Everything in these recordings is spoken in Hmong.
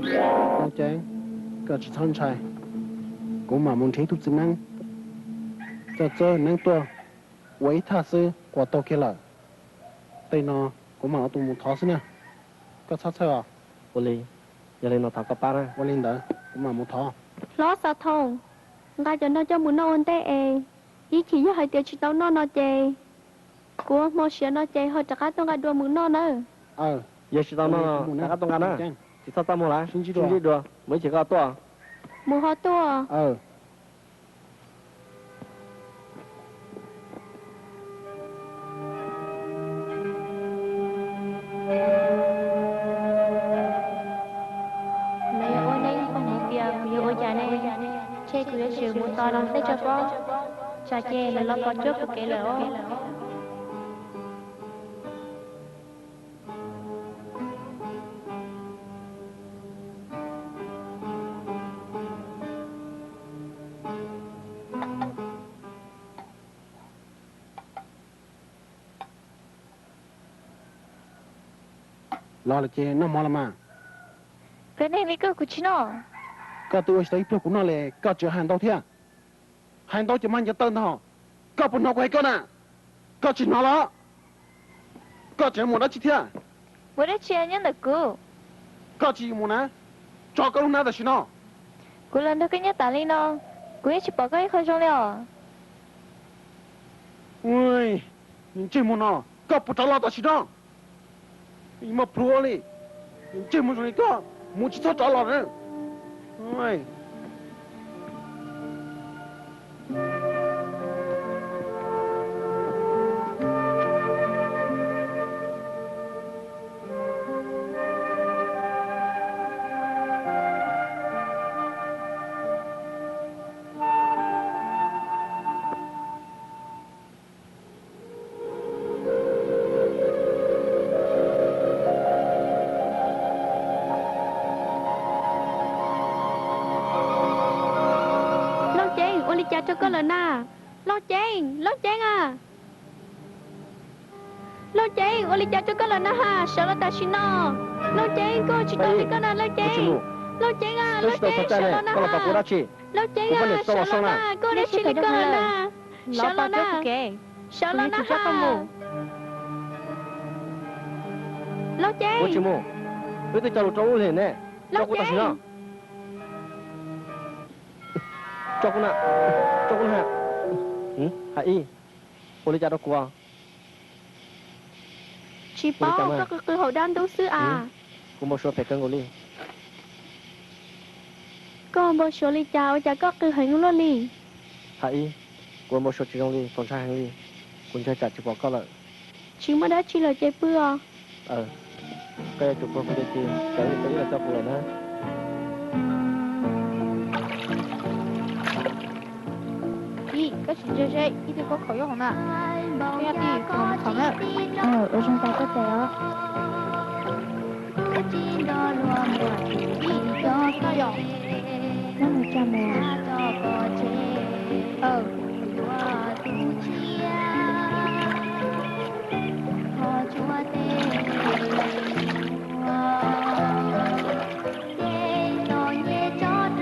Nuj Ceeb, koj tsis txhob ntshai, kuv mam mus nrhiav ib tug txiv neeb txawj txawj neeb tuaj ua ib thaj xwb, quas tau kiag lawm. Tej no kuv mam ua tus mus thov xwb na, koj txhob txhawj os. Ua li, yog li no thov koj pab na. Ua li ntawd kuv mam mus thov. Hlob Xav Thoom, nqa cov no coj mus noj ua ntej es, ib chim yog hais tias tsis tau noj no ces, kuv ua hmo siav no ces ho rov qab tuaj nqa dua mus noj nawb. Yog tsis tau noj, rov qab tuaj nqa na. Tsis txhob txaj muag lawm, sib ntsib dua, mus ib chim koj tuaj. Mus ho tuaj. Lawv yuav ua neeb pog hmoov tias kuv yuav ua cas ne? Ntshe kuv yuav tsum mus tos los tej tso pob, tsam ces lawv los pom cuab kuv kev lawm os. Los lawm ces noj mov los mas. Koj neeg li koj kuv tsis noj. Koj twb ua tsis tau ib pluag kuv noj li, koj tseem hais ntau thiab. Hais ntau ces mag ncaws tawg ntag. Koj puas hnov kuv hais koj na? Koj tsis hnov los? Koj tseem mus dab tsi thiab? Ua dab tsi nyob ntawm kuv? Koj tsis mus na, tso koj lub hnab tam sim no. Kuv los nrog koj nyob tas li no, kuv yeej tsis pom koj ib qho zoo li os. Ntsej muag no, koj puas rov los tam sim no? Muaj plhuav li, ntsej muag zoo li koj, mus tsis txhob rov los na. Lauj Ceeb, ua li cas rau koj lawm na? Lauj Ceeb, Lauj Ceeb a! Lauj Ceeb, ua li cas rau koj lawm na has, sawv los tam sim no. Lauj Ceeb, koj tsis tau li koj na Lauj Ceeb. Lauj Ceeb a, Lauj Ceeb, sawv los na has. Lauj Ceeb a, sawv los na, koj ua dab tsi li koj lawm na. Sawv los na, sawv los na has. Lauj Ceeb. Wb twb cog lus rau ub li ne, tso kuv tam sim no. Tso kuv na, tso kuv na. Hais ib, ua li cas rau kuv? Tsis paub, koj qw qw hauv dab ntub xwb as. Kuv npau suav phem kawg nkaus li. Koj npau suav li cas ua cas koj qw heev luaj li? Hais ib, kuv npau suav tsis zoo li, txaus ntshai heev li. Kuv ntshai tsam tsis pom koj lawm. Tsis muaj dab tsi lawm ces pw os. Koj yuav tsum pw kuv tus txiv, tsam ib pliag los coj kuv lawm na. Ib, koj tsis ntsia seb ib tug khaub khaum nyob hauv na, koj nyob twj ywm kuv mam mus txhom na. Ua zoo cas koj txawm os. Ib, koj tsis noj yom? Noj mus tso mus.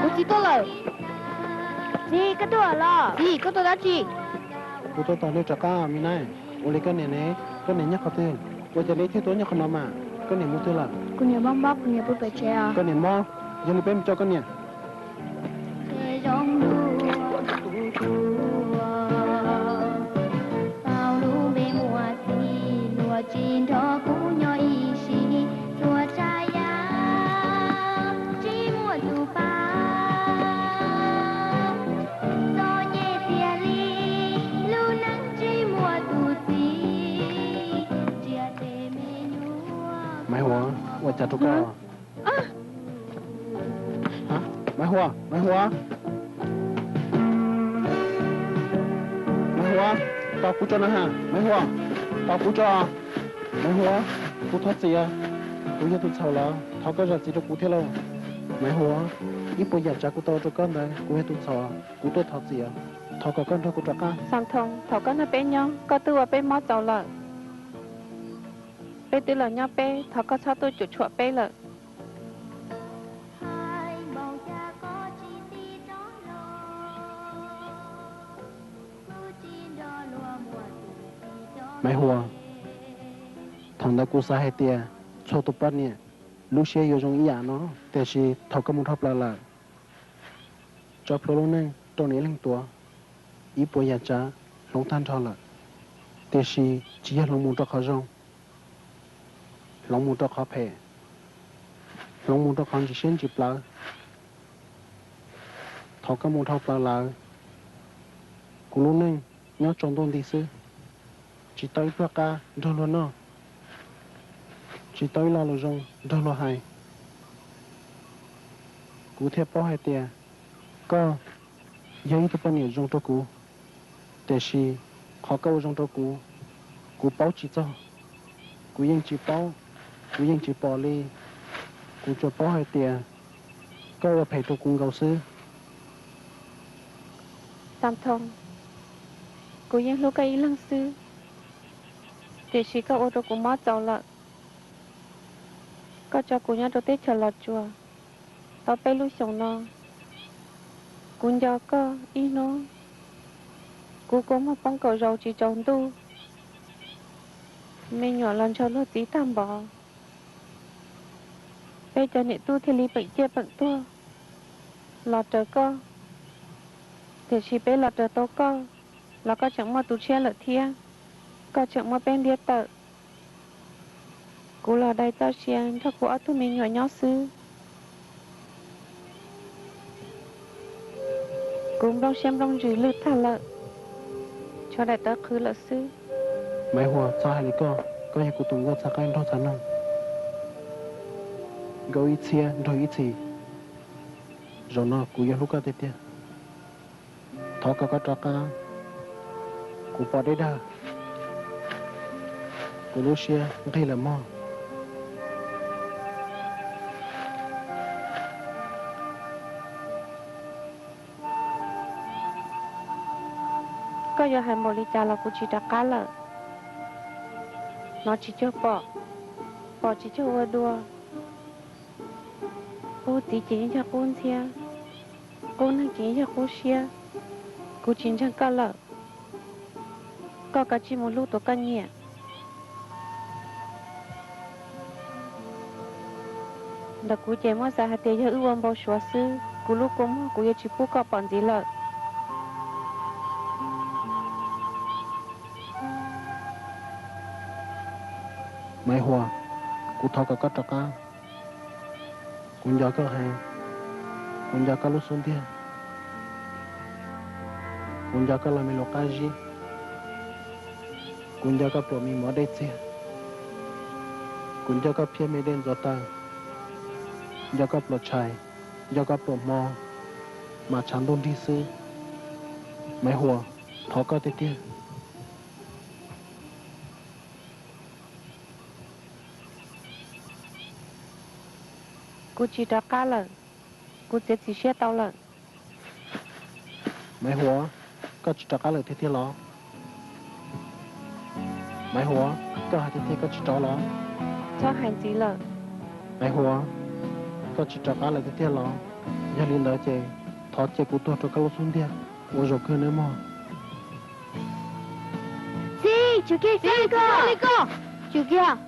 Kuv txiv tuaj lawm. Txiv, koj tuaj los? Txiv, koj tuaj dab tsi? Kuv tuaj tos nej rov qab me na. Ua li koj niam ne, koj niam nyob qhov twg? Ua cas nej thiaj tuaj nyob qhov no mas? Koj niam mus twg lawm? Kuv niam mob mob, kuv niam pw pem tsev os. Koj niam mob, yog li peb mus coj koj niam. Maiv Huav, ua cas rau koj? Maiv Huav, Maiv Huav, Maiv Huav, tos kuv tso na ha, Maiv Huav, tos kuv tso. Maiv Huav, kuv thov txim, kuv yog tus txhaum lawm, thov koj zam txim rau kuv thiab lauj. Maiv Huav, ib puas yam tsav kuv tau rau koj ntawd kuv yog tus txhaum, kuv tuaj thov txim, thov kom koj nrog kuv rov qab. Xas Thoo, thaum koj nrog peb nyob koj twb ua peb mob txaus lawm. Peb twb los nyob peb, thov koj txhob tuaj cuam tshuam peb lawm. Maiv Huas, thaum ntawd kuv xav hais tias txhua tus poj niam lub siab yuav zoo ib yam no, tiam sis thaum koj mus dhau plaws lawm, tso plhuav lub neej rau niam leej tuav, ib puas yam tsav hloov tag nrho lawm, tiam sis tsis yog hloov mus rau qhov zoo, hloov mus rau qhov phem, hloov mus rau qhov ntsis siab ntsis plawv. Thaum koj mus dhau plaws lawm, kuv lub neej nyob tsaus ntuj nti xwb, tsis tau ib pluag qab nrog luag noj, tsis tau ib lo lus zoo nrog luag hais. Kuv thiaj paub hais tias koj yog ib tug poj niam zoo rau kuv, tiam sis qhov koj ua zoo rau kuv, kuv paub tsis txog, kuv yeej tsis paub, kuv yeej tsis pom li. Kuv tsuas paub hais tias koj ua phem rau kuv nkaus xwb. Tam Thoo, kuv yeej hlub koj ib leeg xwb, tiam sis koj ua rau kuv mob txaus lawm. Koj tso kuv nyob rau teb chaws Los Tsuas tau peb lub xyoos no, kuv nco koj ib hnub, kuv kua muag poob kaum zaus tsis tsaus ntuj, me nyuam los ntshaw luag txiv tag npaum. Peb cov niam tub thiaj li peem ciaj peem tuag los raws koj, tiam sis peb los raws tau koj los koj tseem muaj tus tshiab lawm thiab, koj tseem muab peb ntiab tawm. Kuv los dai txoj sia nrog kuv ob tug me nyuam nyob xwb. Kuv nplooj siab nplooj ntsws lwj tag lawm, tshuav daim tawv qhwv lawm xwb. Maiv Huas, txhob hais li koj, koj yog kuv tus nkauj txhav qaib nraug txhav noog, nkauj ib txhiab nraug ib txhis. Zaum no kuv yuav hlub koj tiag tiag. Thov kom koj rov qab, kuv pom deb dag, kuv lub siab nqig lawm mog. Koj yuav hais npaum li cas los kuv tsis rov qab lawm. Hnov tsis cuag pom, pom tsis cuag ua dua. Qub txiv ces yeej yog qub ntxhiab, qub neeg ces yeej yog qub siab. Kuv tsis ntseeg koj lawm. Koj kav tsij mus hlub tus koj nyiam. Ntawm kuv ces muab xav hais tias yog wb ua npau suav xwb, kuv lub kua muag kuv yuav tsis pub koj pom ntxiv lawm. Maiv Huas, kuv thov kom koj rov qab. Kuv nco koj heev, kuv nco koj lub xub ntiag, kuv nco koj los me lus qab zib, kuv nco koj pluas me mov dej txiag, kuv nco koj phiab me dej ntxuav taw, nco koj pluas tshais, nco koj pluas hmo, mas tshav ntuj nrig xwb. Maiv Huas, thov koj tiag tiag. Kuv tsis rov qab lawm, kuv txiav txim siab tau lawm. Maiv Huas, koj tsis rov qab lawm tiag tiag los? Maiv Huas, koj hais tiag tiag koj tsis rov los? Txhob hais ntxiv lawm. Maiv Huas, koj tsis rov qab lawm tiag tiag los? Yog li ntawd ces thov cia kuv tuag rau koj lub xub ntiag ua zaum kawg nawb mog. Txiv, tsum kiag, tsum kiag.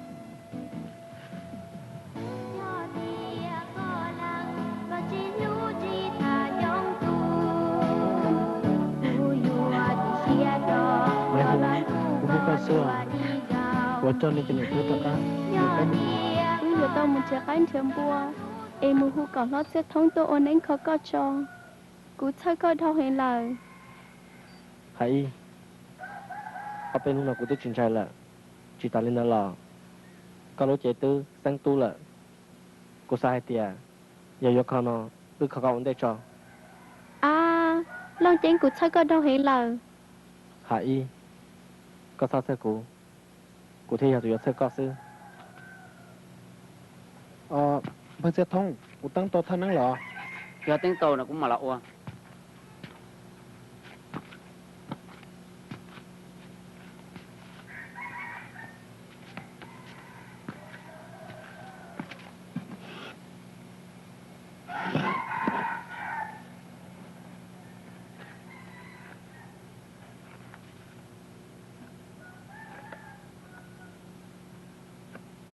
Maiv Huas, kuv hlub koj xwb os. Kuv coj nej cov niam tub rov qab. Wb yuav tau mus nrhiav qaib nrhiav npua es mus hu kom hlob Txhiaj Thoob tuaj ua neeb kho koj tso. Kuv txhawj koj dhau heev lawm. Hais ib, ob peb hnub no kuv twb tsis ntshai lawm. Tsis tas li ntawd los koj lub cev twb xeeb tub lawm. Kuv xav hais tias yog yuav kho no, wb kho koj ua ntej tso. A, Looj Ceeb, kuv txhawj koj dhau heev lawm. Hais ib, koj txhob txhawj kuv, kuv thiaj yog tus yuav txhawj koj xwb. Npawg Txhiaj Thoob, kuv teeb tau thaj neeb lawm. Yog teeb tau no kuv mam los ua.